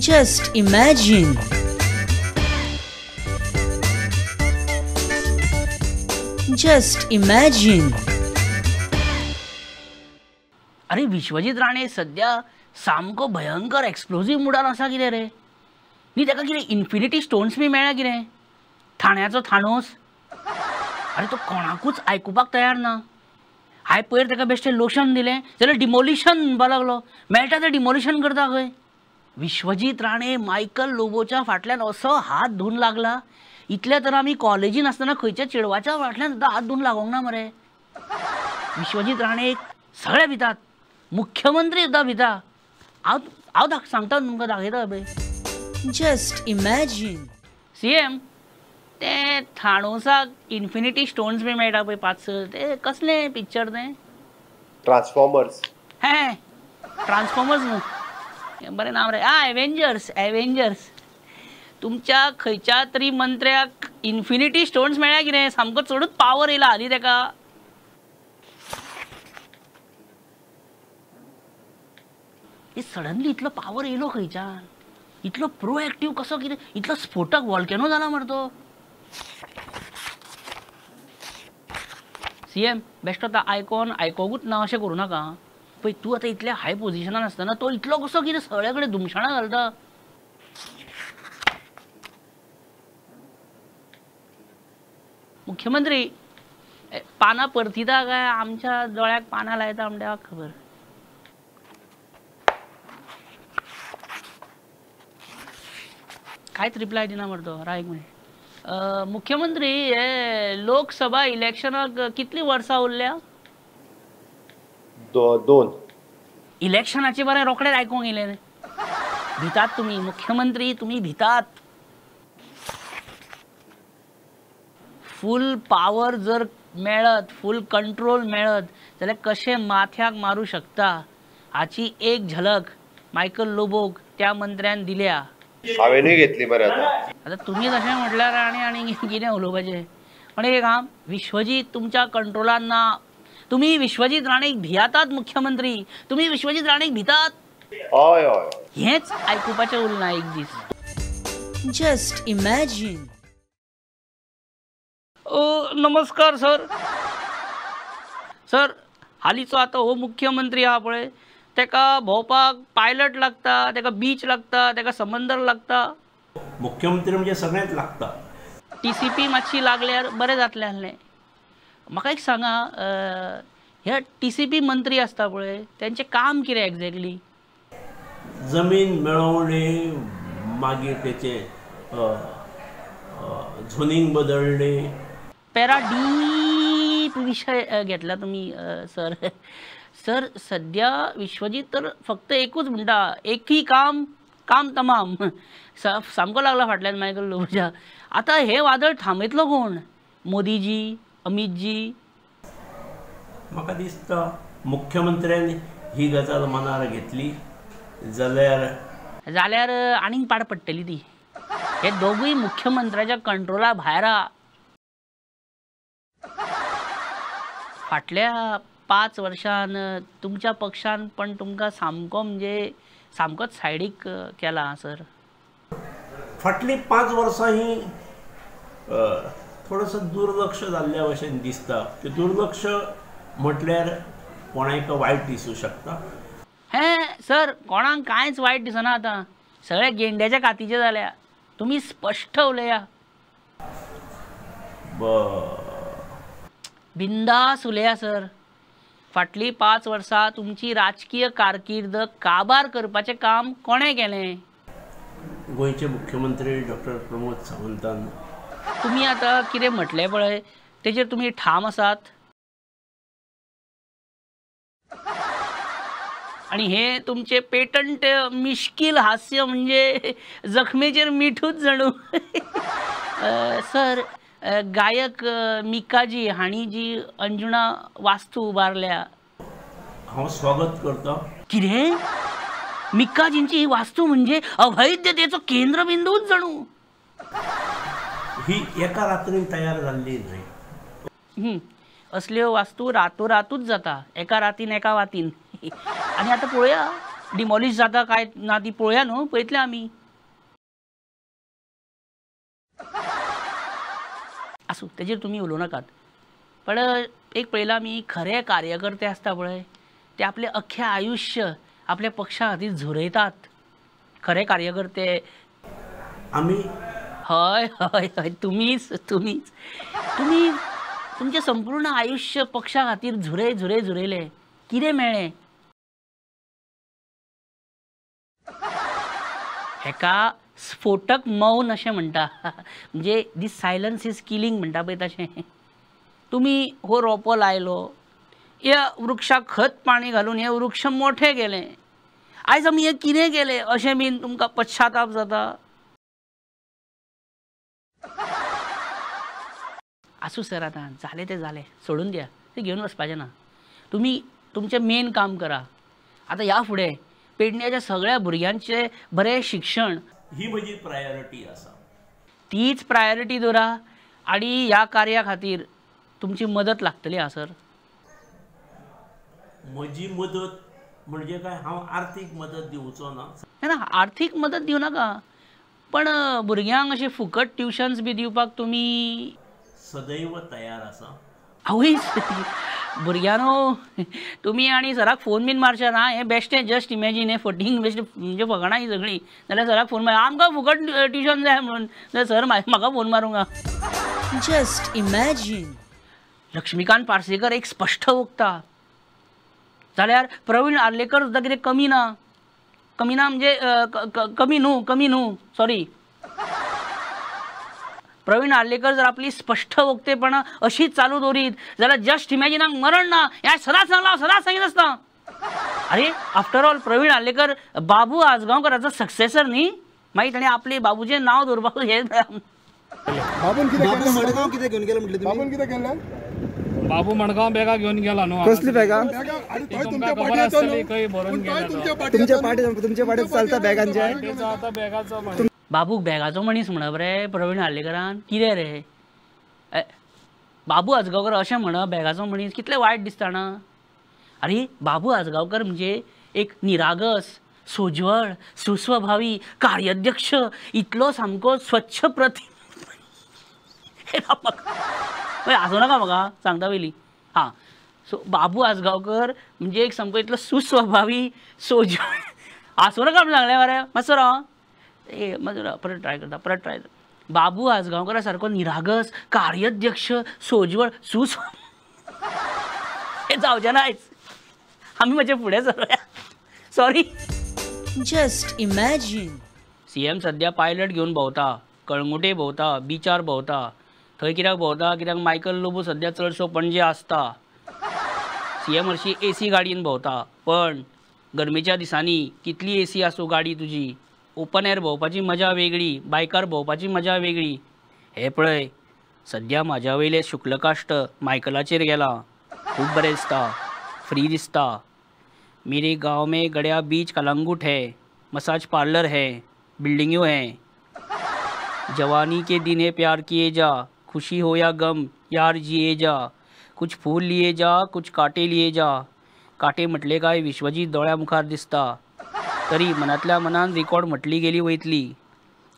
Just imagine. Just imagine. अरे विश्वजीत राणे सध्या सामको भयंकर एक्सप्लोजीव मुडान आसा कितें रे? न्ही ताका कितें इन्फिनिटी स्टोन्स बी मेळ्ळ्या कितें? ठाण्याचो थानोस. अरे तो कोणाकूच आयकुपाक तयार ना. हांवें पयर ताका बेश्टें लोशन दिलें जाल्यार डिमोलिशन म्हणपाक लागलो. मेळटा तें डिमोलिशन करता खंय. विश्वजीत राणे मायकल लोबोच्या फाटल्यान असो हात धुवन लागला. इतले तर आमी कॉलेजीन आसतना खंयच्या चेडवाच्या फाटल्यान सुद्दां हात धुवन लागोंक ना मरे. विश्वजीत राणे सगळे भितात, मुख्यमंत्री सुद्दां भिता. हांव हांव सांगता तुमकां, दाखयता पळय. Just imagine. CM ते थानोसाक इन्फिनिटी स्टोन्स बी मेळटा पळय 5-6, ते कसलें पिक्चर तें? ट्रान्सफॉर्मर्स. हें ट्रान्सफॉर्मर्स न्हू, बरें नांव रे. आं, एव्हेंजर्स. एव्हेंजर्स. तुमच्या खंयच्या तरी मंत्र्याक इन्फिनिटी स्टोन्स मेळ्ळ्या कितें? सामको चडूच पावर येयला हालीं तेका. सडनली इतलो पावर येयलो खंयच्यान? इतलो प्रोएक्टीव कसो कितें? इतलो स्फोटक वॉल्केनो जाला मरे तो. सीएम बेश्टो आतां आयकोन आयकोकूच ना अशें करूं नाका. पळय तूं आतां इतल्या हाय पोजिशनान आसतना तो इतलो कसो कितें सगळे कडेन धुमशणां घालता. मुख्यमंत्री पानां परतिता काय आमच्या दोळ्याक पानां लायता म्हण देवाक खबर. कांयच रिप्लाय दिना मरे तो. राव एक मिनीट. मुख्यमंत्री हे लोकसभा इलेक्शनाक कितलीं वर्सां उरल्या? 2. इलेक्शनाचे बरें रोखडेच आयकूंक येयलें. भितात तुमी मुख्यमंत्री, तुमी भितात. फूल पावर जर मेळत, फूल कंट्रोल मेळत जाल्यार कशें माथ्याक मारूं शकता हाची एक झलक मायकल लोबोक त्या मंत्र्यान दिल्या. हांवेनूय घेतली बरें. आतां आतां तुमी तशें म्हटल्यार आनी आनी कितें उलोवपाचें. पण एक आं, विश्वजीत तुमच्या कंट्रोलान ना. तुमी विश्वजीत राणेक भियातात मुख्यमंत्री, तुमी विश्वजीत राणेक भितात. हय हय, हेंच आयकुपाचें उरना एक दीस. Just imagine. नमस्कार सर. सर हालींचो आतां हो मुख्यमंत्री आहा पळय, तेका भोंवपाक पायलट लागता, तेका बीच लागता, तेका समंदर लागता. मुख्यमंत्री म्हणजे सगळेंच लागता. टीसीपी मातशी लागल्यार बरें जातलें आसलें. म्हाका एक सांगा, हे टीसीपी मंत्री आसता पळय तेंचें काम कितें एक्झॅक्टली? जमीन मेळोवणे, मागीर तेचें झोनींग बदलणे. पॅरा डीप विशय घेतला तुमी सर. सर सद्या विश्वजीत तर फक्त एकूच म्हणटा, एकही काम काम तमाम. सामको लागला फाटल्यान मायकल लोबोच्या. आतां हें वादळ थांबयतलो कोण? मोदीजी, अमितजी? म्हाका दिसता मुख्यमंत्र्यान ही गजाल मनार घेतली जाल्यार जाल्यार आनीक पाड पडटली ती. हे दोगूय मुख्यमंत्र्याच्या कंट्रोला भायर. फाटल्या 5 वर्षान तुमच्या पक्षान पण तुमकां सामको म्हणजे सामकोच सायडीक केला सर. फाटलीं 5 वर्सां ही थोडोसो दुर्लक्ष जाल्ल्या भशेन दिसता. ते दुर्लक्ष म्हटल्यार कोणाक वायट दिसूं शकता. हें सर कोणाक कांयच वायट दिसना आतां, सगळे गेंड्याच्या कातीचे जाल्या. तुमी स्पश्ट उलया, बिंदास उलया सर. फाटलीं 5 वर्सां तुमची राजकीय कारकीर्द काबार करपाचें काम कोणें केलें? गोंयचे मुख्यमंत्री डॉक्टर प्रमोद सावंतान. तुमी आतां कितें म्हटलें पळय तेजेर तुमी ठाम आसात? आनी हें तुमचें पेटंट मिश्कील हास्य म्हणजे जखमेचेर मिठूच जणू. सर गायक मिकाजी हांणी जी अंजुणा वास्तू उबारल्या, हांव स्वागत करता. कितें? मिकाजींची ही वास्तू म्हणजे अवैधतेचो केंद्रबिंदूच जणू. ही एका रात्रीन तयार जाल्ली न्हय. असल्यो वास्तू रातोरातूच जाता, एका रातीन एका वातीन. आनी आतां पळोवया डिमॉलिश जाता काय ना ती पळोवया न्हू, पळयतले आमी. आसूं, तेजेर तुमी उलोवं नाकात. पण एक पळयलां आमी, खरे कार्यकर्ते आसता पळय ते आपलें अख्खें आयुश्य आपल्या पक्षा खातीर झरयतात. खरे कार्यकर्ते आमी. हय हय हय, तुमीच तुमीच तुमी तुमचें संपूर्ण आयुश्य पक्षा खातीर झुरय झुरय झुरयलें, कितें मेळ्ळें? हेका स्फोटक मौन अशें म्हणटा, म्हणजे दीस सायलन्स is killing म्हणटा पळय तशें. तुमी हो रोपो लायलो, ह्या वृक्षाक खत पाणी घालून हें वृक्ष मोठें केलें, आयज आमी हें कितें केलें अशें बीन तुमकां पश्चाताप जाता. आसूं सर, आतां जालें तें जालें, सोडून दिया, तें घेवन वचपाचें ना. तुमी तुमचें मेन काम करा. आतां ह्या फुडें पेडण्याच्या सगळ्या भुरग्यांचें बरें शिक्षण ही म्हजी प्रायोरिटी आसा, तीच प्रायोरिटी दवरा. आनी ह्या कार्या खातीर तुमची मदत लागतली. आं सर, म्हजी मदत म्हणजे काय हांव आर्थीक मदत दिवचो ना? ना, आर्थीक मदत दिवं नाका, पण भुरग्यांक अशें फुकट ट्युशन्स बी दिवपाक तुमी सदैव तयार आसा. आवयस, भुरग्यांनो तुमी आनी सराक फोन बीन मारचे ना, हें बेश्टें जस्ट इमॅजीन, हें फटींग बेश्टें म्हणजे फकाणां हीं सगळीं. जाल्यार सराक फोन मार, आमकां फुकट ट्युशन जाय म्हणून, जाल्यार सर म्हाका फोन मारूंक. Just imagine. Laxmikant Parsekar एक स्पश्ट वक्ता, जाल्यार प्रवीण आर्लेकर सुद्दां कितें कमी ना, कमी ना म्हणजे कमी न्हू, कमी न्हू, सॉरी. प्रवीण आर्लेकर जर आपली स्पश्ट वक्तेपणां अशीच चालू दवरीत जाल्यार जस्ट इमॅजिनाक मरण ना, हें सदांच सांगलां, सदांच सांगीत आसता. अरे आफ्टर ऑल प्रवीण आर्लेकर बाबू आजगांवकराचो सक्सेसर न्ही, मागीर ताणें आपलें बाबूचें नांव दवरपाक हें. बाबू मडगांव बॅगा घेवन गेला न्हू? कसली बॅगा? तुमच्या पाठी चलता बॅगांचे. बाबूक बॅगाचो मनीस म्हणप रे प्रवीण आर्लेकरान, कितें रे बाबू आजगांवकर अशें म्हणप बॅगाचो मनीस, कितलें वायट दिसता ना. अरे बाबू आजगांवकर म्हणजे एक निरागस, सोज्वळ, सुस्वभावी कार्याध्यक्ष, इतलो सामको स्वच्छ प्रति. हांसू नाका म्हाका सांगता पयलीं. हां, सो बाबू आजगांवकर म्हणजे एक सामको इतलो सुस्वभावी सोज्वळ, हांसू नाका म्हण सांगलें मरे, मातसो राव, ए मातसो राव, परत ट्राय करता, परत ट्राय करता. बाबू आजगांवकरा सारको निरागस कार्याध्यक्ष सोज्वळ सुस्व, हें जावचें ना आयज, आमी मातशें फुडें Saroya, sorry. Just imagine. CM सद्या पायलट घेवन भोंवता, कळंगुटे भोंवता, बिचार भोंवता. थंय कित्याक भोंवता? कित्याक मायकल लोबो सद्या चडसो पणजे आसता. सीएम हरशी एसी गाडयेन भोंवता, पण गरमेच्या दिसांनी कितली एसी आसूं गाडी तुजी, ओपन एअर भोंवपाची मजा वेगळी, बायकार भोंवपाची मजा वेगळी. हें पळय, सद्या म्हाज्या वयलें शुक्लकाश्ट मायकलाचेर गेलां, खूब बरें दिसता, फ्री दिसता. मेरे गांव में गड्या बीच कलंगुट है, मसाज पार्लर है, बिल्डिंगों हैं. जवानी के दिन है प्यार किए जा, खुशी हो या गम यार जिए जा, कुछ फूल लिए जा कुछ कांटे लिए जा. कांटे म्हटले काय विश्वजीत दोळ्या मुखार दिसता, तरी मनांतल्या मनान रिकॉर्ड म्हटली गेली वयतली.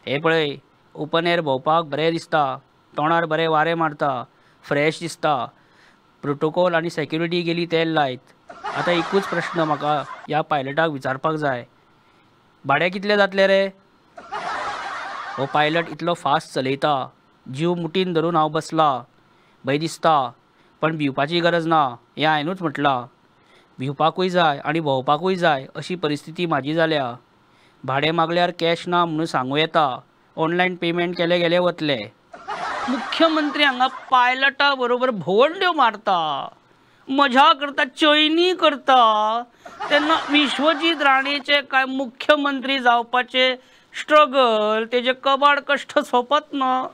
हें पळय, ओपन एअर भोंवपाक बरें दिसता, तोंडार बरें वारें मारता, फ्रेश दिसता. प्रोटोकॉल आनी सेक्युरिटी गेली तेल लायत. आतां एकूच प्रश्न म्हाका ह्या पायलटाक विचारपाक जाय, भाडें कितलें जातलें रे? हो पायलट इतलो फास्ट चलयता, जीव मुठीन धरून हांव बसला, भंय दिसता, पण भिवपाची गरज ना हें हांवेनूच म्हटलां. भिवपाकूय जाय आनी भोंवपाकूय जाय अशी परिस्थिती म्हाजी जाल्या. भाडें मागल्यार कॅश ना म्हणून सांगूं येता, ऑनलायन पेमेंट केले गेले वतले. मुख्यमंत्री हांगा पायलटा बरोबर भोंवड्यो मारता, मजा करता, चैनी करता, तेन्ना विश्वजीत राणेचे काय मुख्यमंत्री जावपाचे स्ट्रगल, तेजे कबाड कश्ट सोंपत ना.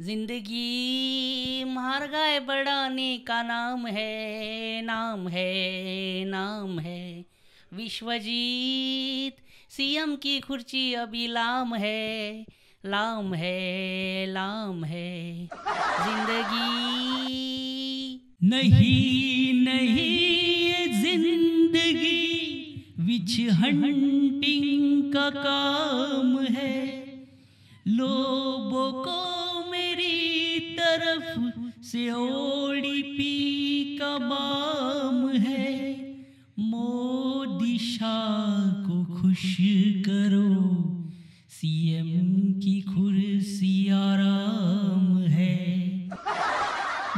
जिंदगी महारगाय बढ़ाने का नाम है, नाम है, नाम है. विश्वजीत सीएम की खुर्ची अभी लाम है, लाम है, लाम है. जिंदगी नहीं नहीं ये जिंदगी विच हंटिंग का काम है. लोगों को मेरी तरफ से ओडीपी का बाम है, मोदी शाह को खुश करो, सीएम की कुर्सी आराम है,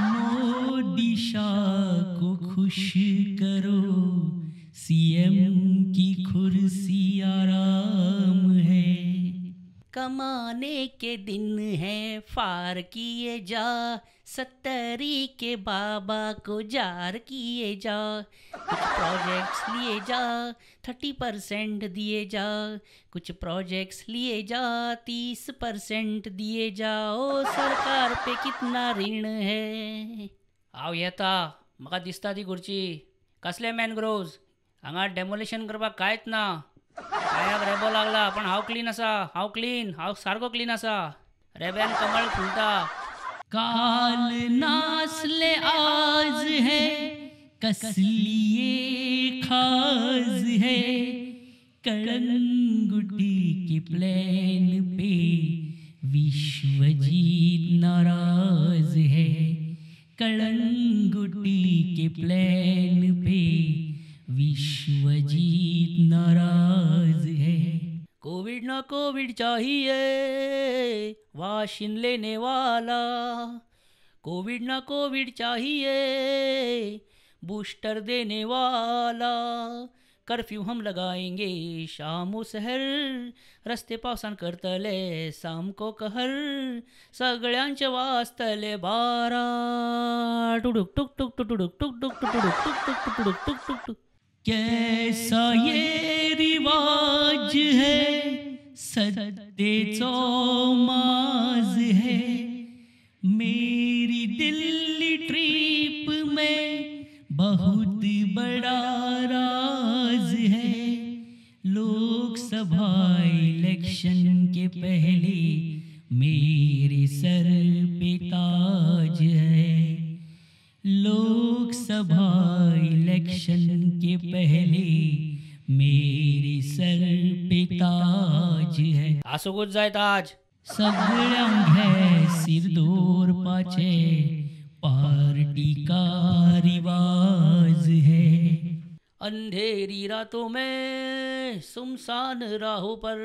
मोदी शाह को खुश करो, सीएम की कुर्सी आराम है। कमाने के दिन है फार किए जा, 70 के बाबा को जार किए जा, कुछ प्रोजेक्ट्स लिए जा 30% दिए जा, कुछ प्रोजेक्ट्स लिए जा 30% दिए जाओ, सरकार पे कितना ऋण है। हांव येता, म्हाका दिसता ती खुर्ची। कसले मॅनग्रोव्ज हांगा डेमोलिशन करपाक कांयच ना। पांयाक रेबो लागला पण हांव क्लीन आसा, हांव क्लीन, हांव सारको क्लीन आसा। रेब्यान कमळ फुलता। काल नासले आज है, कसलिए खाज है, कळंगुटी के प्लेन पे विश्वजीत नाराज है, कळंगुटी के प्लेन पे विश्वजीत नाराज है। कोविड ना कोविड चाहिए वाशिन लेने वाला, कोविड ना कोविड चाहिए बूस्टर देने वाला, कर्फ्यू हम लगाएंगे शाम सहर, रस्ते पावसान करतले सामको कहर, सगळ्यांचे वाजतले 12, टुडुक टुक टुक टुडुक टुक टुक टुडुक टुक टुक टुडुक टुक टुक टुक। कैसा ये रिवाज है, सत्तेचो माज है, मेरी दिल्ली ट्रिप में बहुत बड़ा राज है, लोकसभा इलेक्शन के पहले मेरे सर पे ताज है, लोकसभा इलेक्शन के पहले मेरे सर पे ताज है। आसूंकूच जाय ताज। सगळ्यांक हे सिर दवरपाचे पार्टी का रिवाज है, अंधेरी रातों में सुमसान राहों पर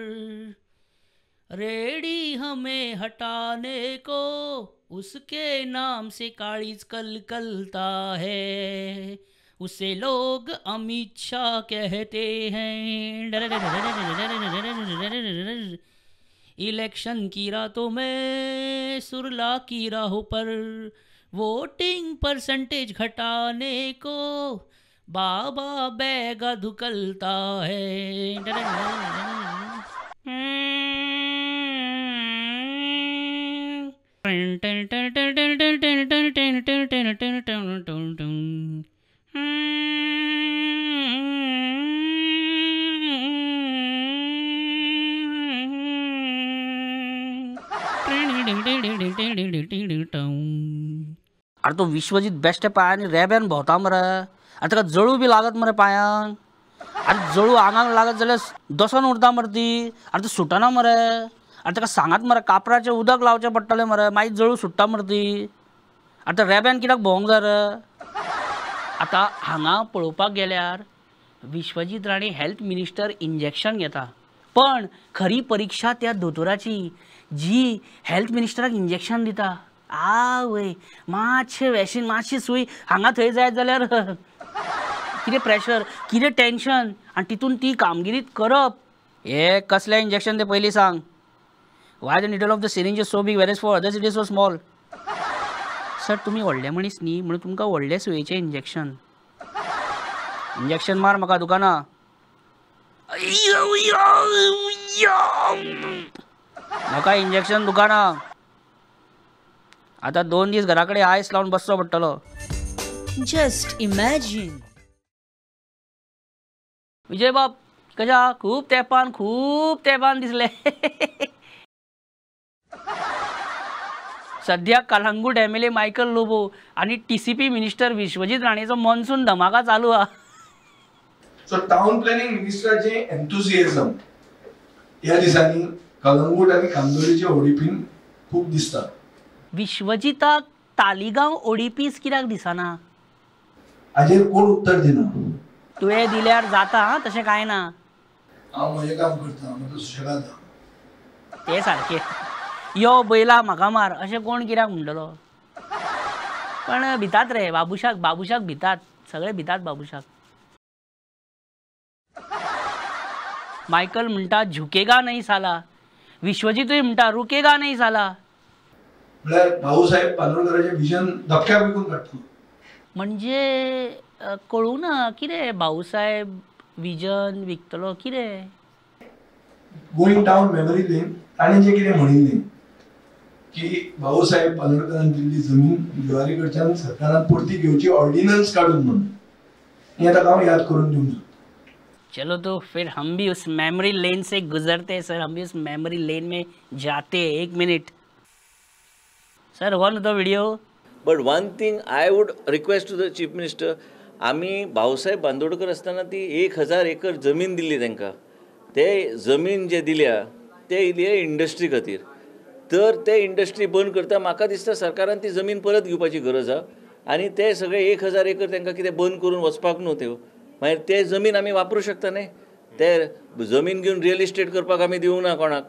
रेडी हमें हटाने को, उसके नाम से काळीज कलकलता है, उसे लोग अमित शाह कहते हैं। इलेक्शन की रातों में सुरला की राहों पर वोटिंग परसेंटेज घटाने को बाबा बैगा धुकलता है। अरे तो विश्वजीत बेश्टे पांयांनी रेब्यान भोंवता मरे, आनी ताका जळू बी लागत मरे पांयांक, आनी जळू आंगाक लागत जाल्यार दसोन उरता मरे ती, आनी ती सुटना मरे, आनी ताका सांगात मरे कापराचें उदक लावचें पडटलें मरे, मागीर जळू सुट्टा मरे ती। आतां रेब्यान कित्याक भोंवंक जाय रे? आतां हांगा पळोवपाक गेल्यार Vishwajit Rane health minister injection घेता, पण खरी परिक्षा त्या दोतोराची जी हेल्थ मिनिस्टराक इंजेक्शन दिता। आवय मातशें वॅशीन मातशी सूय हांगा थंय जायत जाल्यार कितें प्रेशर, कितें टेंशन, आनी तितून ती कामगिरी करप। हे कसलें इंजेक्शन तें पयलीं सांग। Why the needle of the syringe is so big whereas for others it is so small? Sir तुमी व्हडले मनीस न्ही म्हणून तुमकां व्हडले सुयेचें इंजेक्शन। इंजेक्शन मार म्हाका दुकाना। म्हाका इंजेक्शन दुकाना। आतां 2 दीस घरा कडेन आयस लावन बसचो पडटलो। Just imagine. विजय बाब कशा खूब तेंपान दिसले। सध्या कलंगूट एमएलए मायकल लोबो आनी टीसीपी मिनिस्टर विश्वजीत राणेचो मॉन्सून धमाका चालू आहा। सो टाउन प्लॅनिंग मिनिस्टराचें एन्थुजियाझम ह्या दिसांनी कलंगूट आनी कांदोळीचे ओडीपीन खूब दिसता. विश्वजिताक तालिगांव ओडीपीस कित्याक दिसना? हाजेर कोण उत्तर दिना. तुवें दिल्यार जाता, तशें कांय ना. हांव म्हजें काम करता, म्हजो सुशेगाद आहा. ते सारकें यो बैला म्हाका मार अशें कोण कित्याक म्हणटलो? पण भितात रे बाबुशाक, बाबुशाक भितात सगळे, भितात बाबुशाक. मायकल म्हणटा झुकेगा नाही साला, विश्वजितूय म्हणटा रुकेगा नाही साला. म्हळ्यार भाऊसाहेब बांदोडकराचें विजन धपक्याक विकून काडटलो. म्हणजे कळूं ना कितें भाऊसाहेब विजन विकतलो कितें? गोईंग डावन मेमरी लेन ताणें जें कितें म्हणिल्लें की भाऊसाहेब बांदोडकरान दिल्ली जमीन जुवारी कडच्यान सरकारान परती घेवची ऑर्डिनन्स काडून म्हणून, हें ताका हांव याद करून दिवंक सोदतां. चलो तो फिर हम भी उस मेमोरी लेन से गुजरते सर, हम भी उस मेमोरी लेन में जाते. एक मिनट सर, हो न्हू तो video. But one thing I would request to the chief minister, आमी भाऊसाहेब बांदोडकर आसतना ती 1000 एकर जमीन दिल्ली तांकां. ते जमीन जे दिल्या ते दिली इंडस्ट्री खातीर, तर ते इंडस्ट्री बंद करता. म्हाका दिसता सरकारान ती जमीन परत घेवपाची गरज आसा आनी ते सगळे 1000 एकर तांकां कितें बंद करून वचपाक न्हू त्यो. मागीर ते जमीन आमी वापरूं शकता न्ही, ते जमीन घेवन रियल इस्टेट करपाक आमी दिवंक ना कोणाक.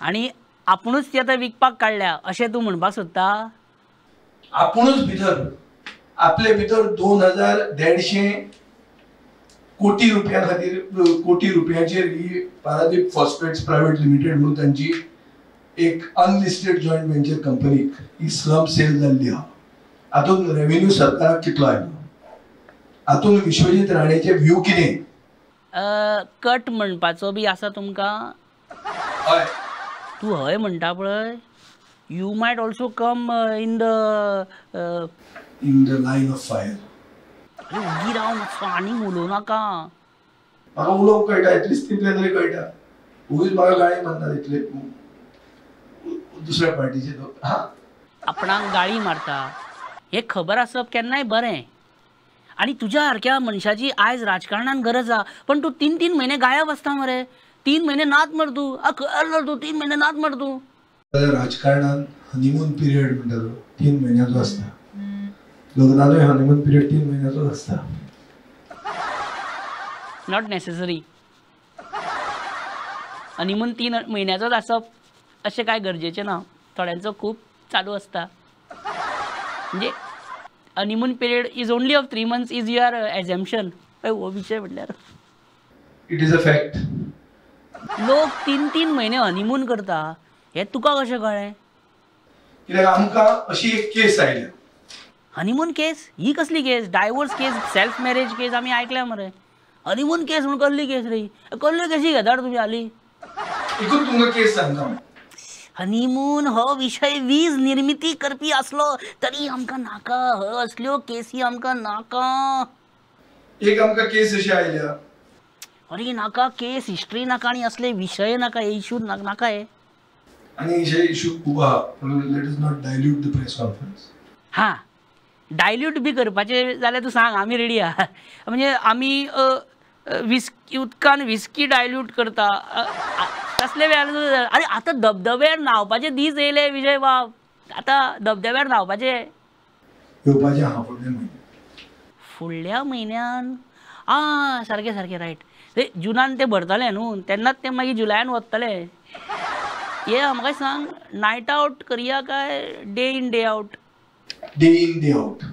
आनी आपुणूच ती आतां विकपाक काडल्या अशें तूं म्हणपाक सोदता? आपुणूच भितर आपले भितर 2150 कोटी रुपया खातीर, कोटी रुपयांचेर ही पारादीप फॉस्फेट्स प्रायव्हेट लिमिटेड म्हणून तांची एक अनलिस्टेड जॉयंट व्हेंचर कंपनीक ही स्लम सेल जाल्ली आहा. हातूंत रेव्हेन्यू सरकाराक कितलो आयलो, हातूंत विश्वजीत राणेचे व्यू कितें? कट म्हणपाचो बी आसा तुमकां? हय. तूं हय म्हणटा पळय, you might also come in the in the line of fire. अरे उगी राव मातसो, आनी उलोवं नाका. म्हाका उलोवंक कळटा, एटलिस्ट तितलें तरी कळटा. उगीच म्हाका गाळी मारतात इतले दुसऱ्या पार्टीचे लोक. हां, आपणाक गाळी मारता हें खबर आसप केन्नाय बरें. आनी तुज्या सारक्या मनशाची आयज राजकारणान गरज आहा. पण तूं 3-3 म्हयने गायब आसता मरे, 3 म्हयने नात मर तूं, खंय तूं 3 म्हयने नात मर तूं. राजकारणान हनीमून पिरियड म्हणटा तो 3 म्हयन्याचो आसता. लग्नानूय हनीमून पिरियड 3 म्हयन्याचोच आसता. Not necessary. Honeymoon 3 म्हयन्याचोच आसप अशें कांय गरजेचें ना. थोड्यांचो खूब चालू आसता. म्हणजे honeymoon period is only of 3 months is your assumption. हो विशय म्हटल्यार it is a fact. लोक 3-3 म्हयने हनीमून करता हें तुका कशें कळ्ळें? कित्याक आमकां अशी एक केस आयल्या. हनीमून केस ही कसली case? Divorce case, self marriage case आमी आयकल्या मरे. हनीमून केस म्हणून कसली केस रे? कसल्यो केसी घेतात तुमी हालीं? एकूच तुमकां केस सांगता. हनीमून हो विशय वीज निर्मिती करपी आसलो तरी आमकां नाका, असल्यो केसी आमकां नाका. एक आमकां केस अशी आयल्या. अरे नाका केस हिस्ट्री नाका आनी असले विशय नाका, हे इशू नाका हे. आनी हे इशू खूब आहा, let us not dilute the press conference. हां, डायल्यूट बी करपाचें जाल्यार तूं सांग, आमी रेडी आहा. म्हणजे आमी विस्की उदकान विस्की डायल्यूट करता तसले वेळार. अरे आतां धबधब्यार न्हांवपाचे दीस येयले विजय बाब, आतां धबधब्यार न्हांवपाचे येवपाचे आहा फुडल्या म्हयन्यान. फुडल्या म्हयन्यान? आं, सारकें सारकें, रायट. ते जुनान ते भरतले न्हू, तेन्नाच ते मागीर जुलयान वतले. हे म्हाका सांग, नायट आवट करया काय day in day out? Day in day out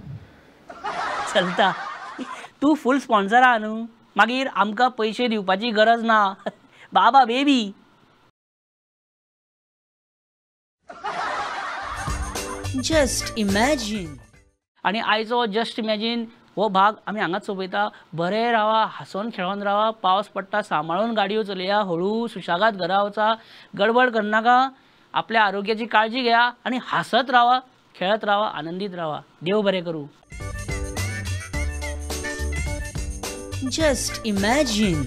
चलता. तूं फूल स्पॉन्सर आहा न्हू, मागीर आमकां पयशे दिवपाची गरज ना बाबा बेबी. Just imagine. आनी आयचो जस्ट इमॅजीन हो भाग आमी हांगाच सोंपयता. बरें रावा, हांसोन खेळोन रावा. पावस पडटा, सांबाळून गाडयो चलया, हळू सुशेगाद घरा वचा, गडबड करनाका, आपल्या आरोग्याची काळजी घेया आनी हांसत रावा, खेळत रावा, आनंदीत रावा. देव बरें करूं. Just imagine.